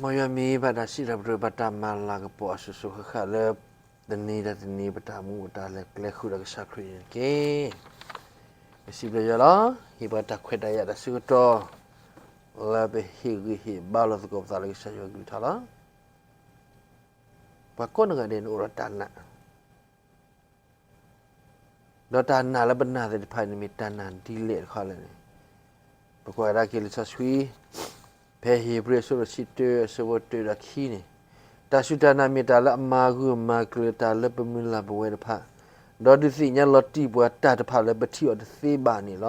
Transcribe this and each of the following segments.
မ်ယွၤမ့ၢ်ဘၣ်တၢ်စံးထီၣ်ပတြၢၤ ဘၣ်တၢ်မၤလၤကပီၤအစိၤစိၤဃၣ်ဃၣ်လၢ တနံၤဒီးတနံၤ ပတၢ်မူပတၢ်လဲၤကျဲဃုာ်ဒီးကစၢ်ခရံာ်န့ၣ်တက့ၢ်. ပစံးဘျုးယွၤလီၤ. ဟ့ၣ်ပှၤတၢ်ခွဲးတၢ်ယာ်တၢ်ဆၢကတီၢ် လၢပဟ့ၣ်ဂံၢ်ဟ့ၣ်ဘါလိာ်သကိးပသးလၢကစၢ်ယွၤကလုၢ်ကထါလီၤ. ပှၤကိးနီၢ်ဂၤဒဲးန့ၣ်အိၣ်ဒီးတၢ်နာ် ဒီးတၢ်နာ်လၢပနာ်သ့ၣ်တဖၣ်န့ၣ် မ့ၢ်တၢ်နာ်ဒ်လဲၣ်တခီလဲၣ်န့ၣ်, ပကွၢ်ကဒါက့ၤလံာ်စီဆှံ ဖဲဧ့ၤဘြံၤအဆၢဒိၣ်တဆံတၢ အဆၢဖိတၢဒီးခံန့ၣ်, တၢ်စူၢ်တၢ်နာ်မ့ၢ်တၢ်လၢအမၤဂၢၢ်မၤကျၢၤတၢ်လၢပမုၢ်လၢ်ပဝဲတဖၣ်, ဒီးဒုးသ့ၣ်ညါလီၤတံၢ်ပှၤတၢ်တဖၣ်လၢပထံၣ်အီၤတသ့ဘၣ်န့ၣ်လီၤ.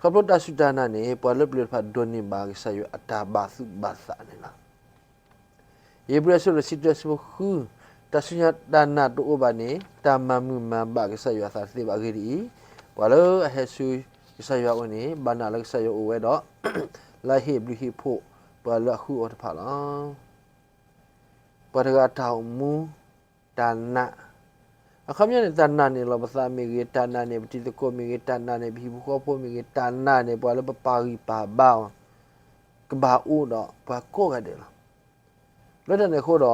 ခီဖျိတၢ်စူၢ်တၢ်နာ်န့ၣ် ပှၤလၢပျၢၤတဖၣ်ဒိးန့ၢ်ဘၣ်ကစၢ်ယွၤအတၢ်ဘၣ်သူၣ်ဘၣ်သးန့ၣ်လီၤ. ဧ့ၤဘြံၤအဆၢဒိၣ်တဆံတၢ အဆၢဖိဃု, တၢ်စူၢ်တၢ်နာ်တအိၣ်ဘၣ်န့ၣ် တၢ်မၤမုာ်မၤဘၣ်ကစၢ်ယွၤအသးတသ့ဘၣ်. အဂ့ၢ်ဒ်အံၤ, ပှၤလၢအဟဲဆူကစၢ်ယွၤအအိၣ်န့ၣ် ဘၣ်နာ်လၢကစၢ်ယွၤအိၣ်ဝဲဒီး လၢအဟ့ၣ်ဘျုးဟ့ၣ်ဖှိၣ်ပှၤလၢအဃုအီၤတဖၣ်လီၤ. ပှၤတဂၤအတၢ်အိၣ်မူ တၢ်နာ်, အခီပညီန့ၣ် တၢ်နာ်န့ၣ်လီၤပသးမ့ၢ်ဂ့ၤ, တၢ်နာ်န့ၣ်ပတံၤသကိးမ့ၢ်ဂ့ၤ, တၢ်နာ်န့ၣ် ပဟံၣ်ဖိဃီဖိမ့ၢ်ဂ့ၤ, တၢ်နာ်န့ၣ် ပှၤလၢပပာ်ဂံၢ်ပာ်ဘါအီၤ ကဘၣ်အိၣ်ဒီးပှၤကိးဂၤဒဲးလီၤ. လၢတၢ်န့ၣ်အဃိဒီး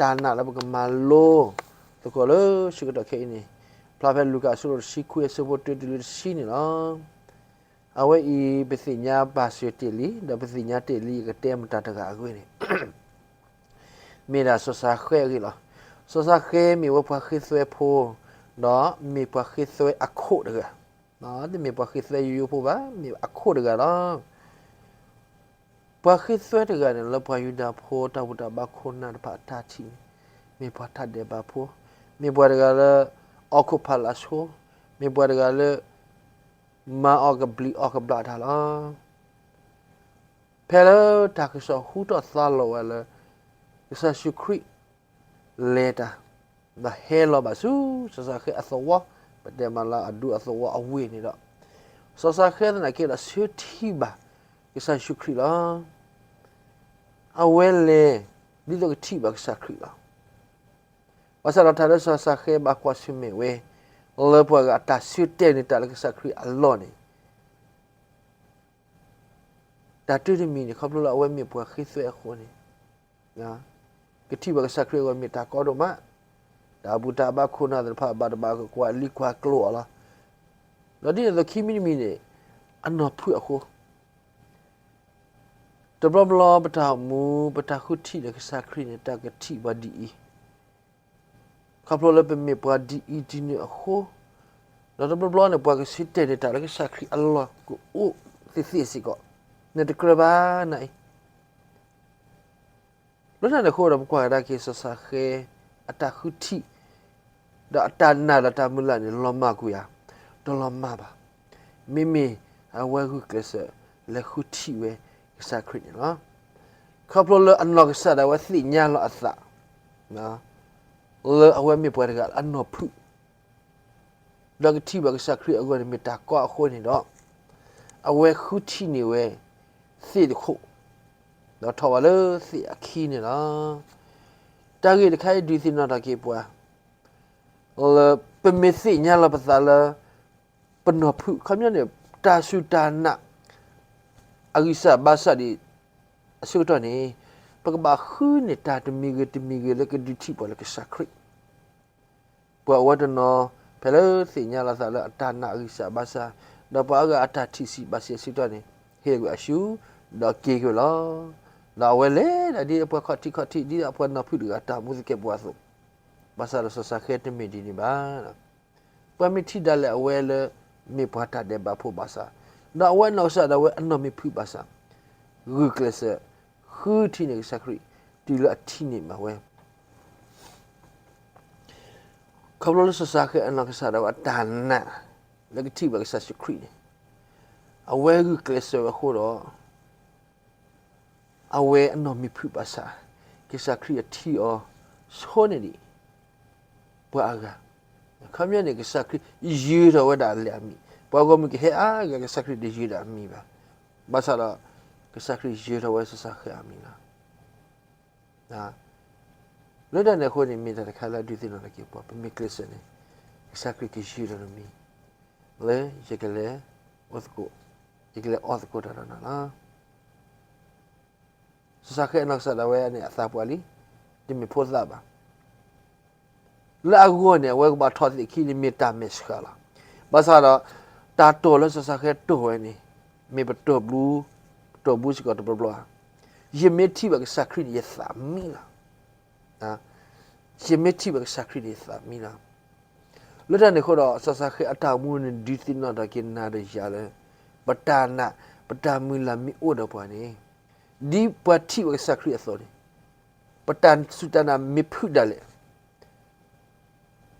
တၢ်နာ်လၢပကမၤလိသကိးလၢဆၢကတီၢ်ခဲအံၤန့ၣ်, ဖျါဖဲလူၤကၣ်အဆၢဒိၣ်တဆံခွံ အဆၢဖိတၢတုၤလၢတဆံန့ၣ်လီၤ. အဝဲအံၤပသ့ၣ်ညါဘၣ်စၢၤတ့ၢ်လံ, ဒီးပသ့ၣ်ညါတ့ၢ်လံ ယကတဲမတၤတဂၤအဂ့ၢ်န့ၣ် မ့ၢ်ဒၣ်စီၤၡဃဲအဂ့ၢ်လီၤ. စီၤၡဃဲမ့ၢ်ဝဲပှၤဃ့သွဲဖိ, ဒီးမ့ၢ်ပှၤဃ့သွဲအခိၣ်တဂၤ, တမ့ၢ်ပှၤဃ့သွဲယိယိဖိဘၣ်, မ့ၢ်အခိၣ်တဂၤလီၤ. ပှၤဃ့သွဲတဂၤန့ၣ် လၢပှၤယူဒၤဖိတၢ်ဘူၣ်တၢ်ဘါခိၣ်နၢ်တဖၣ်အတၢ်ထံၣ်န့ၣ် မ့ၢ်ပှၤတၢ်ဒဲးဘးဖိ, မ့ၢ်ပှၤတဂၤလၢ အီၣ်ခိၣ်ဖးလၢ်ဆိ, မ့ၢ်ပှၤတဂၤလၢ မၤအီၣ်ကဘျံးအီၣ်ကဘျၣ်တၢ်လီၤ. ဖဲလၢတၢ်ကစီၣ်ဟူထီၣ်သါလီၤဝဲလၢ ကစၢ်ယ့ၣ်ၡူးခရံာ် လဲၤတၢ် ဒီးဟဲလီၤဘၣ်ဆူစီၤၡဃဲအသဝီ, ပတဲမးလၢအဒူအသဝီအဝ့ၢ်န့ၣ်ဒီး, စီၤၡဃဲသနာ်က့ဒီးဆၢထံၣ်ဘၣ် ကစၢ်ယ့ၣ်ၡူးခရံာ်လီၤ. အဝဲလဲၤ ဒ်သိးကထံၣ်ဘၣ်ကစၢ်ခရံာ်လီၤ. ဘၣ်ဆၣ်ဒီးတၢ်လၢစီၤၡဃဲဘၣ်ကွၢ်ဆၢၣ်မဲာ်ဝဲ လၢပှၤဂၤအတၢ်ဆၢတဲာ်န့ၢ်တၢ်လၢကစၢ်ခရံာ်အလီၢ်န့ၣ် တၢ်တမံၤန့ၣ် ခီဖျိလၢအဝဲမ့ၢ်ပှၤဃ့သွဲအဃိန့ၣ်, ကထံၣ်ဘၣ်ကစၢ်ခရံာ်အဂီၢ်မ့ၢ်တၢ်ကီဒိၣ်မး, တၢ်ဘူၣ်တၢ်ဘါခိၣ်နၢ်သ့ၣ်တဖၣ်ဘၣ်တဘၣ်ကကွၢ်လံကွၢ်ကျိအီၤလီၤ. ဒီးဒ်န့ၣ်အသိးခံမံၤတမံၤန့ၣ် အနီၢ်ဖုးအဃိ တဘျီဘျီပတၢ်အိၣ်မူ ပတၢ်ဃုထံၣ်ဒီးကစၢ်ခရံာ်န့ၣ် တၢ်ကထံၣ်ပှၤဒ်အံၤ, ခီဖျိလၢပမ့ၢ်ပှၤဒ်အံၤဒ်နုၤအဃိ, ဒီးတဘျီဘျီန့ၣ် ပှၤကဆၢတဲာ်န့ၢ်တၢ်လၢကစၢ်ခရံာ်အလီၢ်ကအိၣ်သ့သ့စ့ၢ်ကီး, နတကြၢးဘၣ်နၤအံၤ လၢတၢ်န့ၣ်အဃိဒီး ပကွၢ်ကဒါက့ၤစီၤၡဃဲ အတၢ်ဃုထံၣ် ဒီးအတၢ်နာ်ဒီးတၢ်မုၢ်လၢ်န့ၣ် လီၤမၢ်ကွံာ်ဧါ, တလီၤမၢ်ဘၣ်. မ့မ့ၢ်အဝဲဂုာ်ကျဲးစၢးလဲၤဃုထံၣ်ဝဲကစၢ်ခရံာ်န့ၣ်လီၤ. ခီဖျိလၢအနီၢ်ကစၢ်ဒၣ်ဝဲသ့ၣ်ညါလီၤအသး လၢအဝဲမ့ၢ်ပှၤတဂၤအနီၢ်ဖုး ဒီးကထံၣ်ဘၣ်ကစၢ်ခရံာ်အဂီၢ်န့ၣ်မ့ၢ်တၢ်ကီအဃိန့ၣ်ဒီး, အဝဲဃုထံၣ်န့ၢ်ဝဲသ့ၣ်တခိၣ်, ဒီးထီၣ်ဝဲလၢသ့ၣ်အခံန့ၣ်လီၤ. တၢ်ဂ့ၢ်တခါအံၤဒုးသ့ၣ်နီၣ်ထီၣ်က့ၤပှၤ လၢပမ့ၢ်သ့ၣ်ညါလီၤပသးလၢ ပနီၢ်ဖုး ခီပညီန့ၣ် တၢ်စူၢ်တၢ်နာ် အဂံၢ်စၢ်ဘါစၢ်ဒံးအဆၢကတီၢ်န့ၣ်, ပကဘၣ်ဃုန့ၢ်တၢ်တမံၤဂ့ၤတမံၤဂ့ၤလၢကဒုးထံၣ်ပှၤလၢကစၢ်ခရံာ်. ပှၤအိၣ်ဝဲတနီၤ ဖဲလၢသ့ၣ်ညါလီၤသးလၢအတၢ်နာ်အဂံၢ်စၢ်ဘါစၢ်, ဒီးပှၤအါဂၤအတၢ်ထံၣ်ဆံးဘၣ်ဆံးအဆၢကတီၢ်န့ၣ် ဟ့ၣ်ကွံာ်အစု ဒီးက့ၤကွံာ်လီၤ. ဒီးအဝဲလဲၤဒၣ်ဒ်အပှၤခီၣ်ထံးခီၣ်ထံး ဒ်အပှၤနီၢ်ဖုးတဂၤအတၢ်အိၣ်မူသကဲးပဝးအသိး, ဘၣ်ဆၣ်ဒီးစီၤၡဃဲတမ့ၢ်ဒ်န့ၣ်ဘၣ်. ပှၤမ့ၢ်ထံၣ်ဒၣ်လဲာ်အဝဲလၢ မ့ၢ်ပှၤတၢ်ဒဲးဘးဖိဘၣ်ဆၣ်, ဒီးအဝဲအနီၢ်ကစၢ်ဒၣ်ဝဲအနီၢ်မ့ၢ်ဖုးဘၣ်ဆၣ်, ဂုာ်ကျဲးစၢး ဃုထံၣ်န့ၢ်ကစၢ်ခရံာ် တုၤလၢအထံၣ်န့ၢ်ဘၣ်ဝဲ ခီဖျိလၢစီၤၡဃဲအနီၢ်ကစၢ်ဒၣ်ဝဲအတၢ်နာ် လၢကထံၣ်ဘၣ်ကစၢ်ယ့ၣ်ၡူးခရံာ်န့ၣ်, အဝဲဂုာ်ကျဲးစၢးဝဲအဃိဒီး အဝဲအနီၢ်မ့ၢ်ဖုးဘၣ်ဆၣ်, ကစၢ်ခရံာ်အထံၣ်အီၤဆိန့ၢ်ဒံး ပှၤအါဂၤ, ခီပညီန့ၣ် ကစၢ်ခရံာ်ယၢၤထီၣ်ဝဲဒၣ်အလဲၢ်အမံၤ, ပှၤဂီၢ်မုၢ်ကဟဲအါဂၤ ကစၢ်ခရံာ်တယၢၤဒၣ်အမံၤဘၣ်. ဘၣ်ဆၣ်ဒီး ကစၢ်ခရံာ်ယၢၤထီၣ်ဝဲစီၤၡဃဲအမံၤလီၤ. လၢတၢ်န့ၣ်အဃိန့ၣ် မ့ၢ်တၢ်တခါလၢအဒုးသ့ၣ်နီၣ်ထီၣ်က့ၤပှၤ ပမ့ၢ်ကျဲးစၢးန့ၣ် ကစၢ်ခရံာ်ကယၢၤထီၣ်နမံၤ လၢယကလဲၤအိၣ်သကိး, ယကလဲၤအီၣ်သကိးတၢ်ဒီးနၤလီၤ. စီၤၡဃဲအနီၢ်ကစၢ်ဒၣ်ဝဲန့ၣ် အသးပှၢ်လံ, တမ့ၢ်ဖိသၣ်ဘၣ်. လၢအဂီၢ်န့ၣ် အဝဲကဘၣ်ထီၣ်သ့ၣ်ခံန့ၣ် မ့ၢ်တၢ်မဲာ်ဆှးလီၤ. ဘၣ်ဆၣ်ဒီး တၢ်တီၢ်လၢစီၤၡဃဲတီၢ်ဝဲန့ၣ် မ့ၢ်ပတီၢ်ဘျူ, ပတီၢ်ဘျူစ့ၢ်ကီးတဘျီဘျီဧါ. ယမ့ၢ်ထံၣ်ဘၣ်ကစၢ်ခရံာ်န့ၣ် ယသးမံလီၤ. ယမ့ၢ်ထံၣ်ဘၣ်ကစၢ်ခရံာ်န့ၣ် ယသးမံလီၤ. လၢတၢ်န့ၣ်အဃိဒီး စီၤၡဃဲအတၢ်အိၣ်မူန့ၣ် ဒုးသ့ၣ်နီၣ်ထီၣ်က့ၤနၤဒီးယၤလၢ ပတၢ်နာ် ပတၢ်မုၢ်လၢ်မ့ၢ်အိၣ်ဒီးပှၤန့ၣ် ဒ်ပှၤထံၣ်ဝဲကစၢ်ခရံာ်အသိးန့ၣ် ပတၢ်စူၢ်တၢ်နာ်မ့ၢ်ဖုၣ်ဒၣ်လဲာ်,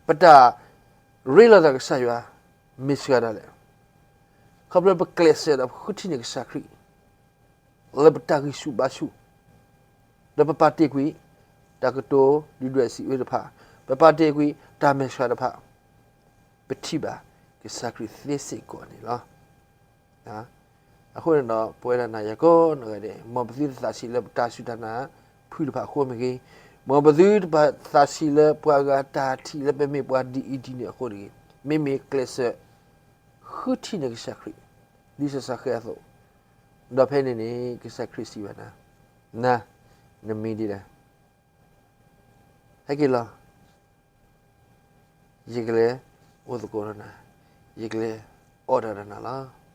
ပတၢ်ရ့လိာ်သးကစၢ်ယွၤ မ့ၢ်စှၤဒၣ်လဲာ်, ခီဖျိပကျဲးစၢးဒီးပဃုထံၣ်န့ၢ်ကစၢ်ခရံာ် လၢပတၢ်ဂံၢ်ဆူၣ်ဘါဆူၣ်, ဒီးပပာ်တ့ၢ်ကွံာ် တၢ်ကတိၤဒုၣ်ဒွဲၣ်စံးဝဲတဖၣ်, ပပာ်တ့ၢ်ကွံာ်တၢ်မဲာ်ဆှးတဖၣ်, ပထံၣ်ဘၣ်ကစၢ်ခရံာ်သ့စ့ၢ်ကီးန့ၣ်လီၤ. အဃိန့ၣ်ဒီး ပဝဲဒၣ်နၤယၤကိးနီၢ်ဂၤဒဲး မ်ပသုတသးဆံးလၢပတၢ်စူၢ်တၢ်နာ်ဖုၣ်တဖၣ်အဃိမ့ၢ်ဂ့ၤ, မ်ပသုတသးဆံးလၢပှၤဂၤတၢ်ထံၣ်လၢပမ့ၢ်ပှၤဒ်အံၤဒ်န့ၣ်အဃိတဂ့ၤ, မ့မ့ၢ်ကျဲးစၢး ဃုထံၣ်န့ၢ်ကစၢ်ခရံာ် ဒ်စီၤၡဃဲအသိး, ဒီးဖဲန့ၣ်န့ၣ် ကစၢ်ခရံာ်စံးဘၣ်နၤ, နၤ, နမံၤဒ်လဲၣ်, ဟဲက့ၤလီၤ, ယကလဲၤအိၣ်သကိးဒီးနၤ, ယကလဲၤအီၣ်တၢ်ဒီးနၤလီၤ.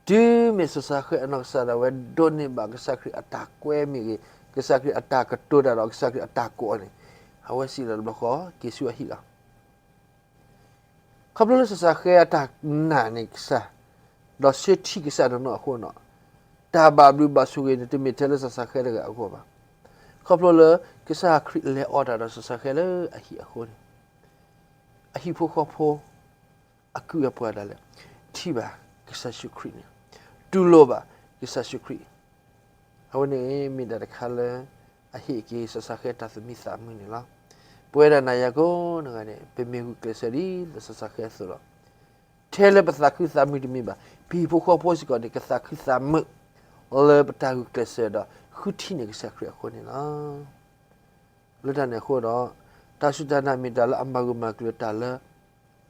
တုၤမ့ၢ်စီၤၡဃဲအနီၢ်ကစၢ်ဒၣ်ဝဲဒိးန့ၢ်ဘၣ်ကစၢ်ခရံာ်အတၢ်ကွဲမ့ၢ်ဂ့ၤ, ကစၢ်ခရံာ်အတၢ်ကတိၤတၢ်ဒီးကစၢ်ခရံာ်အတၢ်ကိးန့ၣ်, အဝဲစံးလီၤတဘျီဃီ က့ၤဆူအဟံၣ်လီၤ. ခီဖျိလၢစီၤၡဃဲအတၢ်နာ်န့ၢ်ကစၢ်, ဒီးဆၢထံၣ်ကစၢ်နီၢ်နီၢ်အဃိဒီး, တၢ်ဘၣ်ဘျုးဘၣ်ဆိၣ်ဂ့ၤန့ၣ် တမ့ၢ်ထဲလၢစီၤၡဃဲတဂၤအဂီၢ်ဘၣ်. ခီဖျိလၢကစၢ်ခရံာ်လဲၤအီၣ်တၢ်ဒီးစီၤၡဃဲလၢအဟံၣ်အဃိန့ၣ်, အဟံၣ်ဖိဃီဖိ အကုၢ်အပှၤဒၣ်လဲာ် ထံၣ်ဘၣ်ကစၢ်ယ့ၣ်ၡူးခရံာ်န့ၣ်, တူၢ်လိာ်ဘၣ်ကစၢ်ယ့ၣ်ၡူးခရံာ်, အဝဲန့ၣ်မ့ၢ်တၢ်တခါလၢ အဟ့ၣ်က့ၤစီၤၡဃဲတၢ်သူၣ်မံသးမုာ်န့ၣ်လီၤ. ပဝဲဒၣ်နၤယၤကိးနီၢ်ဂၤဒဲး ပမ့ၢ်ဂုာ်ကျဲးစၢးဒ်သိးစီၤၡဃဲအသိးဒီး, ထဲလၢပသးခုသးမုာ်တမံၤဘၣ်, ပဟံၣ်ဖိဃီဖိစ့ၢ်ကီးန့ၣ် ကသးခုသးမုာ် လၢပတၢ်ဂုာ်ကျဲးစၢးဒီး ဃုထံၣ်န့ၢ်ကစၢ်ခရံာ်အဃိန့ၣ်လီၤ. လၢတၢ်န့ၣ်အဃိဒီး, တၢ်စူၢ်တၢ်နာ်မ့ၢ်တၢ်လၢအမၤဂၢၢ်မၤကျၢၤတၢ်လၢ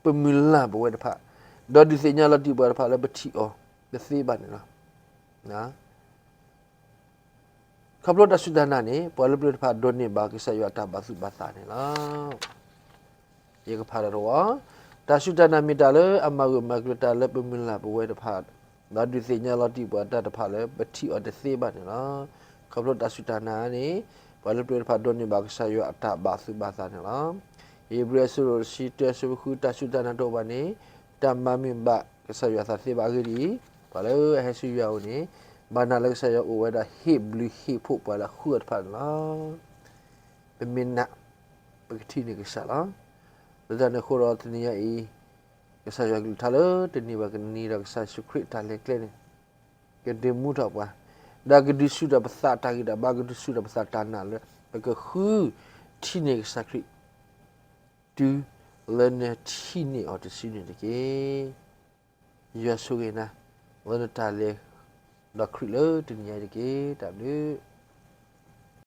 ပမုၢ်လၢ်ပဝဲတဖၣ်, ဒီးဒုးသ့ၣ်ညါလီၤတံၢ်ပှၤတဖၣ်လၢပထံၣ်အီၤတသ့ဘၣ်န့ၣ်လီၤ. ခီဖျိတၢ်စူၢ်တၢ်နာ်န့ၣ် ပှၤလၢပျၢၤတဖၣ်ဒိးန့ၢ်ဘၣ်ကစၢ်ယွၤအတၢ်ဘၣ်သူၣ်ဘၣ်သးန့ၣ်လီၤ. ယကဖးဒီးတဝီ, တၢ်စူၢ်တၢ်နာ်မ့ၢ်တၢ်လၢအမၤဂၢၢ်မၤကျၢၤတၢ်လၢပမုၢ်လၢ်ပဝဲတဖၣ်, ဒီးဒုးသ့ၣ်ညါလီၤတံၢ်ပှၤတၢ်တဖၣ်လၢပထံၣ်အီၤတသ့ဘၣ်န့ၣ်လီၤ. ခီဖျိတၢ်စူၢ်တၢ်နာ်န့ၣ် ပှၤလၢပျၢၤတဖၣ်ဒိးန့ၢ်ဘၣ်ကစၢ်ယွၤအတၢ်ဘၣ်သူၣ်ဘၣ်သးန့ၣ်လီၤ. ဧ့ၤဘြံၤအဆၢဒိၣ်တဆံတၢ အဆၢဖိဃု တၢ်စူၢ်တၢ်နာ်တအိၣ်ဘၣ်န့ၣ် တၢ်မၤမုာ်ဘၣ်ကစၢ်ယွၤအသးသ့ဘၣ်. အဂ့ၢ်ဒ်အံၤ, ပှၤလၢအဟဲဆူယွၤအအိၣ်န့ၣ် ဘၣ်နာ်လၢကစၢ်ယွၤအိၣ်ဝဲဒၣ်ဟ့ၣ်ဘျုးဟ့ၣ်ဖှိၣ်ပှၤလၢအဃုအီၤတဖၣ်န့ၣ်လီၤ. ပမ့ၢ်နာ်, ပကထံၣ်န့ၢ်ကစၢ်လီၤ. လၢတၢ်န့ၣ်အဃိဒီးတနံၤညါအံၤ, ကစၢ်ယွၤကလုၢ်ကထါလၢတန့ၢ်ဘၣ်ကနံၤဒီးကစၢ်ယ့ၣ်ၡူးခရံာ်အတၢ်လဲၤကျဲန့ၣ် ကဒုးမူထီၣ်ပှၤ, ဒီးကဒုးဆူၣ်ထီၣ်ပသးတၢ်ဂံၢ်တၢ်ဘါ, ကဒုးဆူၣ်ထီၣ်ပသးတၢ်နာ်လၢ ပကဃုထံၣ်န့ၢ်ကစၢ်ခရံာ် တုၤလၢနထံၣ်န့ၢ်အီၤတစုန့ၣ်တက့ၢ်. ယွၤဆိၣ်ဂ့ၤနၤ လၢနတၢ်လဲၤဒီးခရံာ်လၢတနံၤညါအံၤတက့ၢ်. တၢ်ဘျုး